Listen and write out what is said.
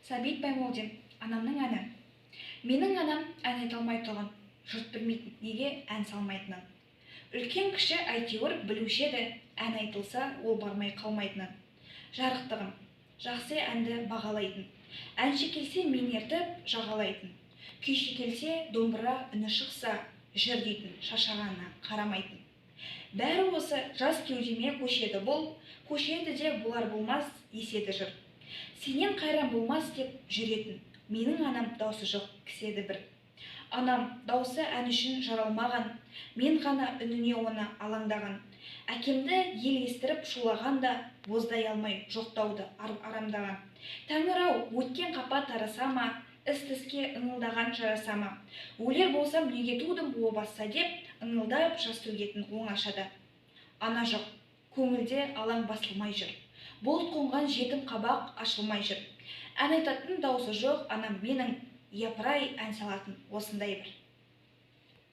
Сәбит Баймолдин, «Анамның әні». Менің анам ән айта алмайтұғын, жұрт білмейтін неге ән салмайтынын. Үлкен кіші әйтеуір білуші еді, ән айтылса, ол бармай қалмайтынын. Жарықтығым, жақсы әнді бағалайтын. Әнші келсе, мен ертіп жағалайтын. Күйші келсе, домбыра үні шықса, жүр дейтін, шаршағанына қарамайтын. Бәрі осы жас кеудеме көшеді бұл, көшеді де болар болмас еседі жыр. Сенен қайран болмас деп жүретін, менің анам даусы жоқ кісі еді бір. Анам даусы ән үшін жаралмаған, мен ғана үніне оны алаңдаған. Әкемді ел естіріп шулағанда, боздай алмай жоқтауды арамдаған. Тәңір-ау, өткен қапа тараса ма, іс тіске ыңылдаған жараса ма? Өлер болсам, неге тудым о баста деп, ыңылдап жас төгетін оңашада. Ана жоқ, көңілде алаң басылмай жүр. Бұлт қонған жетім қабақ ашылмай жүр. Ән айтатын даусы жоқ анам менің, япырай, ән салатын осындай бір.